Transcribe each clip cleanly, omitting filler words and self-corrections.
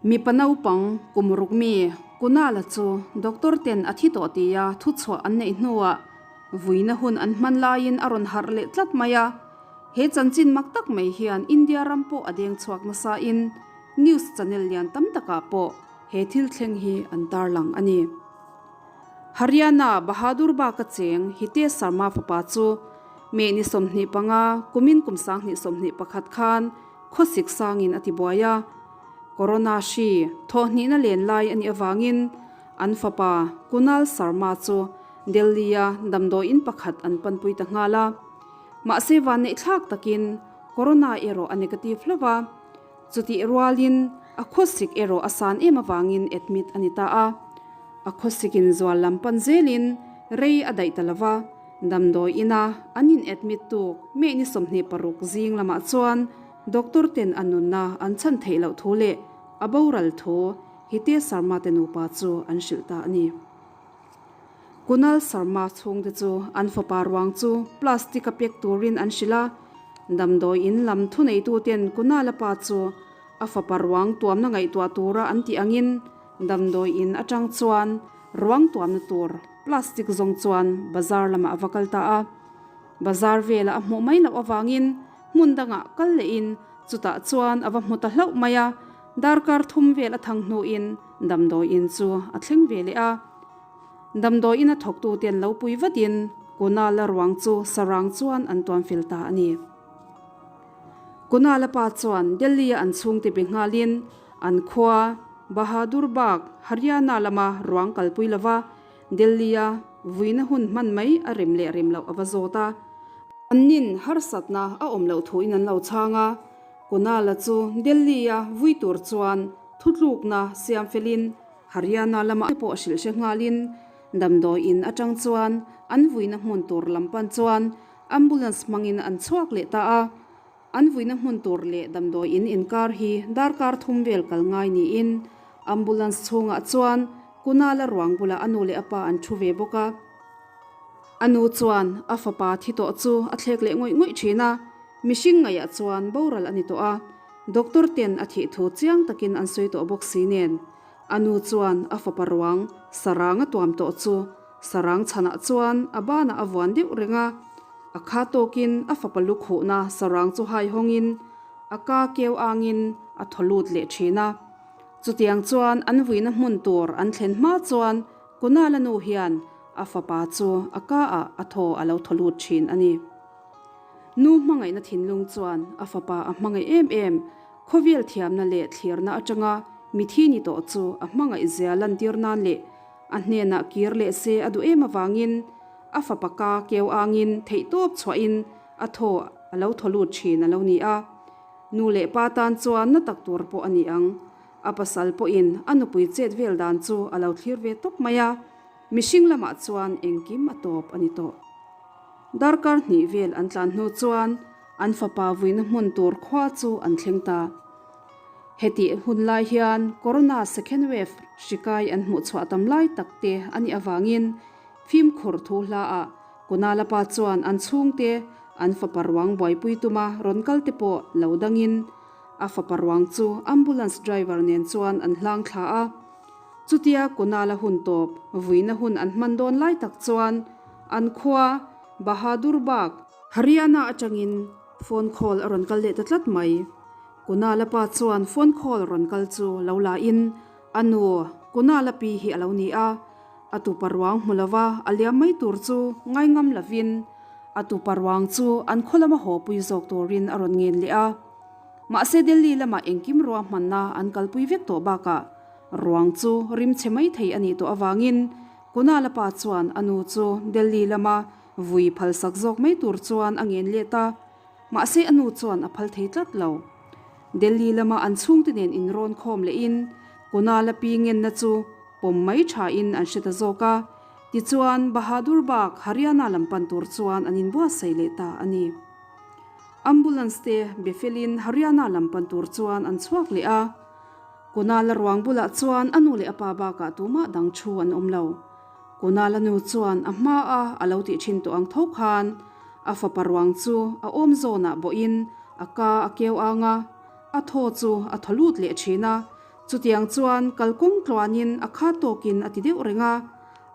Mipa naupang kum ruk mi Kunal-a chu doctor ten a thi tawh tia thuchhuah an neih hnuah vuina hun an hman laiin a rawn harh leh tlat mai a. He chanchin mak tak mai hian India ram pawh a deng chhuak nasa in news channel lian tam takah pawh he thil thleng hi an tarlang a ni. Haryana Bahadur Baka cheng Hitesh Sharma fapa chu May ni 25 kumin kum 2021 khan khawsik sangin a ti buai a. Corona hri thawhhnihna len lai a nih avangin an fapa Kunal Sharma chu Delhi-a damdawiin pakhat an panpui ta nghal a. Mahse vanneih thlak takin Corona erawh a negative hlauh a. Chutih rualin a khawsik erawh a san em avangin admit a ni ta a. A khawsikin zual lam pan zelin rei a daih ta lo va, damdawi ina an in admit tuk May ni 26 zing lamah chuan doctor ten a nunna an chhan theih loh thu leh a boral thu Hitesh Sharma te nupa chu an hrilh ta a ni. Kunal Sharma chhungte chu an fapa ruang chu plastic a pek turin an hrilh a, damdawi in lam thuneituten Kunal-a pa chu a fapa ruang tuamna ngaihtuah tura an tih angin damdawi in atang chuan ruang tuamna tur plastic zawng chuan bazar lamah a va kal ta a. Bazar velah a hmuh mai loh avangin hmun dangah kal lehin chutah chuan a va hmu ta hlauh mai a, darkar thum vel a thang hnuin Damdawi in chu a thleng ve leh a, damdawi ina thawktute an lo pui vatin Kunal-a ruang chu sarang chuan an tuam fel ta a ni. Kunal-a pa chuan Delhi-a an chhungte be nghalin an khua Bahadur Bagh, Haryana lama ruang kalpui lova Delhi-a vuina hun hman mai a rem leh rem loh a va zawt a. Annin harsatna a awm loh thuin an lo chhang a, Kunal-a chu Delhi-a vui tur chuan Thutlukna siam felin Haryana lamah te pawh hrilh hre nghalin damdawi in atang chuan an vuina hmun tur lam pan chuan ambulance hmangin an chhuak leh ta a. An vuina hmun tur leh damdawi in inkar hi darkar thum vel kal ngai niin ambulance chhungah chuan Kunal-a ruang bulah a nu leh a pa an thu ve bawk a. A nu chuan a fapa thi tawh chu a thlek leh ngawih ngawih thin a. Mihring ngaihah chuan boral a ni tawh a, doctor ten a thih thu chiang takin an sawi tawh bawk si nen, a nu chuan a fapa ruang sarang a tuam tawh chu sarang chhanah chuan a banah a vuan deuh reng a, a kha tawkin a fapa lu khuhna sarang chu hai hawngin a ka keu angin a thaw lut leh thin a. Chutiang chuan an vuina hmun tur an thlen hma chuan Kunal-a nu hian a fapa chu a ka ah a thaw a lo thaw lut thin a ni. Nu hmangaihna thinlung chuan a fapa a hmangaih em em, khawvel thiamna leh thlirna atanga mithi ni tawh chu a hmangaih zia lantir nan leh a hnenah kir leh se a duh em avangin a fapa ka keu angin theihtawp chhuahin a thaw a lo thaw lut thin a lo ni a. Nu leh pa tan chuan na tak tur pawh a ni ang. A pasal pawhin a nupui chet vel dan chu a lo thlir ve tawp mai a. Mihring lamah chuan engkim a tawp a ni tawh. Darkar hnih vel an tlan hnu chuan an fapa vuina hmun tur khua chu an thleng ta. Hetih hun lai hian Corona second wave hri kai an hmuh chhuah tam lai tak te a nih avangin fimkhur thu hla ah Kunal-a pa chuan an chhungte an fapa ruang buaipui tuma rawn kal te pawh lo dangin a fapa ruang chu ambulance driver nen chuan an hlang thla a. Chutia Kunal-a hun tawp vuina hun an hman dawn lai tak chuan an khua Bahadur Bagh, Haryana atangin phone call a rawn kal leh ta tlat mai. Kunal-a pa chuan phone call rawn kal chu lo la in a nu Kunal-a pi hi a lo ni a, a tupa ruang hmu lova a liam mai tur chu ngai ngam lovin a tupa ruang chu an khaw lama haw pui zawk turin a rawn ngen leh a. Mahse Delhi lamah engkim ruahmanna an kalpui vek tawh bakah ruang chu rim chhe mai thei a nih tawh avangin Kunal-a pa chuan a nu chu Delhi lama vui phalsak zawk mai tur chuan a ngen let a, mahse a nu chuan a phal thei tlat lo. Delhi lama an chhungte nen inrawn khawm lehin Kunal-a pi ngenna chu pawm mai thain an hre ta zawk a, tichuan Bahadur Bagh Haryana lam pan tur chuan an inbuatsaih leh ta a ni. Ambulance te be felin Haryana lam pan tur chuan an chhuak leh a. Kunal-a ruang bulah chuan a nu leh a pa bakah tumah dang thu an awm lo. Kunal-a nu chuan a hma a a lo tih thin tawh ang tho khan a fapa ruang chu a awm zawnah bawhin a ka a keu ang a, a thaw chu a thaw lut leh thin a. Chutiang chuan kalkawng tluanin a kha tawkin a ti deuh reng a,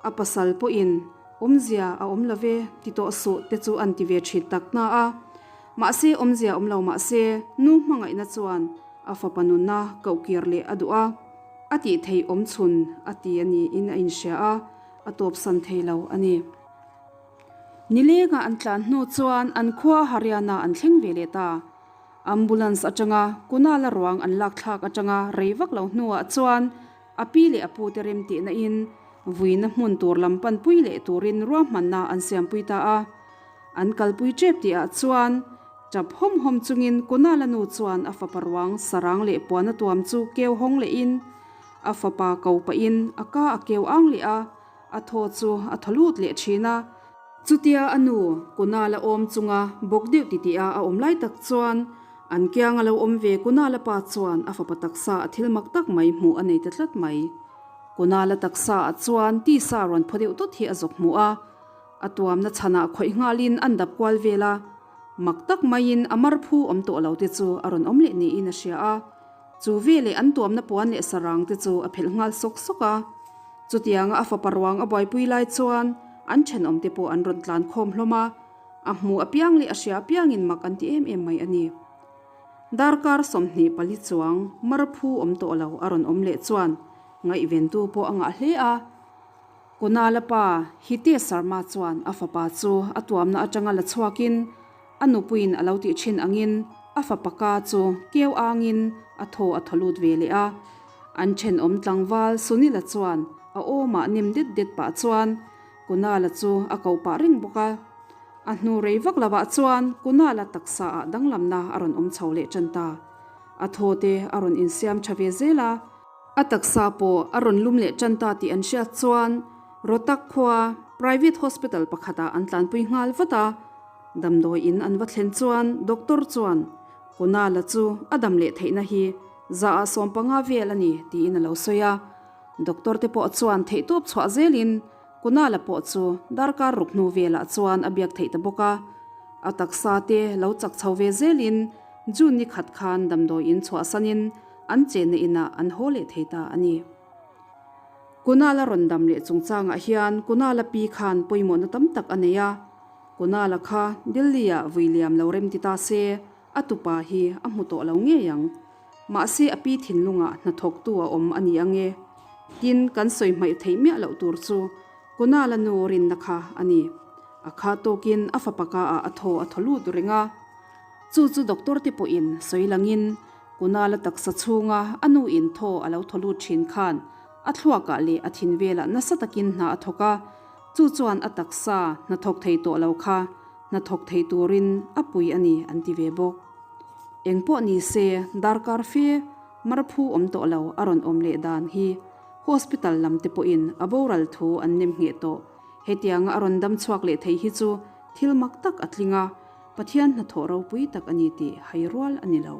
a pasal pawhin awmzia a awm lo ve ti tawh suh te chu an ti ve thin tak na a. Mahse awmzia awm lo mahse nu hmangaihna chuan a fapa nunna koh kir leh a duh a, a tih theih awm chhun a ti a niin a inhria a, a tawpsan thei lo a ni. Nilenga an tlan hnu chuan an khua Haryana an thleng ve leh ta. Ambulance atanga Kunal-a ruang an lak thlak atanga rei vak lo hnuah chuan a pi leh a pute remtihna in vuina hmun tur lam panpui leh turin ruahmanna an siampui ta a. An kalpui tep tihah chuan tap hawm hawm chungin Kunal-a nu chuan a fapa ruang sarang leh puan a tuam chu keu hawng lehin a fapa ko pahin a ka a keu ang leh a. A thaw chu a thaw lut leh thin a. Chutia a nu Kunal a awm chunga bawk deuh titih a a awm lai tak chuan an kiang a lo awm ve Kunal a pa chuan a fapa taksa a thil mak tak mai hmuh a nei ta tlat mai. Kunal a taksa ah chuan tisa rawn phaw deuh tawt hi a zawk hmuh a, a tuamna chhanah khawih nghalin an dap kual vel a, mak tak maiin a marphu awm tawh lo te chu a rawn awm leh niin a hria a. Chu veleh an tuamna puan leh sarang te chu a phelh nghal sawk sawk a. Chutianga a fapa ruang a buaipui lai chuan an thenawmte pawh an rawn tlan khawm hlawm a, a hmu apiang leh a hria apiangin mak an ti em em mai a ni. Darkar 24 chuang marphu awm tawh lo a rawn awm leh chuan ngaihventu pawh a ngah hle a. Kunala pa Hitesh Sharma chuan a fapa chu a tuamna atanga la chhuakin a nupuiin a lo tih thin angin a fapa ka chu keu angin a thaw a thaw lut ve leh a. An thenawm tlangval Sunila chuan a awmah nem det det pah chuan Kunala chu a koh pah reng bawk a. A hnu rei vak lovah chuan Kunala taksa ah danglamna a rawn awm chho leh tan ta. A thaw te a rawn insiam tha ve zel a. A taksa pawh a rawn lum leh tan ta tih an hriat chuan Rohtak khua private hospital pakhatah an tlanpui nghal vat a. Damdawi in an va thlen chuan doctor chuan Kunala chu a dam leh theihna hi zaah 15 vel a ni tiin a lo sawi a. Doctor te pawh chuan theihtawp chhuah zelin Kunala pawh chu darkar ruk hnu velah chuan a biak theih ta bawk a. A taksa te lo chak chho ve zelin June ni khat khan damdawi in chhuahsanin an chenna inah an haw leh thei ta a ni. Kunala rawn dam leh chungchangah hian Kunala pi khan pawimawhna tam tak a nei a. Kunala kha Delhi-ah vui liam lo rem ti ta se, a tupa hi a hmu tawh lo ngei ang. Mahse a pi thinlungah hnathawktu a awm a ni ang e. Tin, kan sawi hmaih theih miah loh tur chu Kunala nu rinna kha a ni. A kha tawkin a fapa kaah a thaw a thaw lut reng a. Chu chu doctor te pawhin sawi langin Kunala taksa chhunga a nu in thaw a lo thaw lut thin khan a thluakah leh a thin velah nasa takin hna a thawk a, chu chuan a taksa hnathawk thei tawh lo kha hnathawk thei turin a pui a ni an ti ve bawk. Eng pawh ni se darkar fe marphu awm tawh lo a rawn awm leh dan hi hospital lam te pawhin a boral thu an nem ngheh tawh. Hetianga a rawn dam chhuak leh thei hi chu thil mak tak a tling a, Pathian hnathawh ropui tak a ni tih hai rual a ni lo.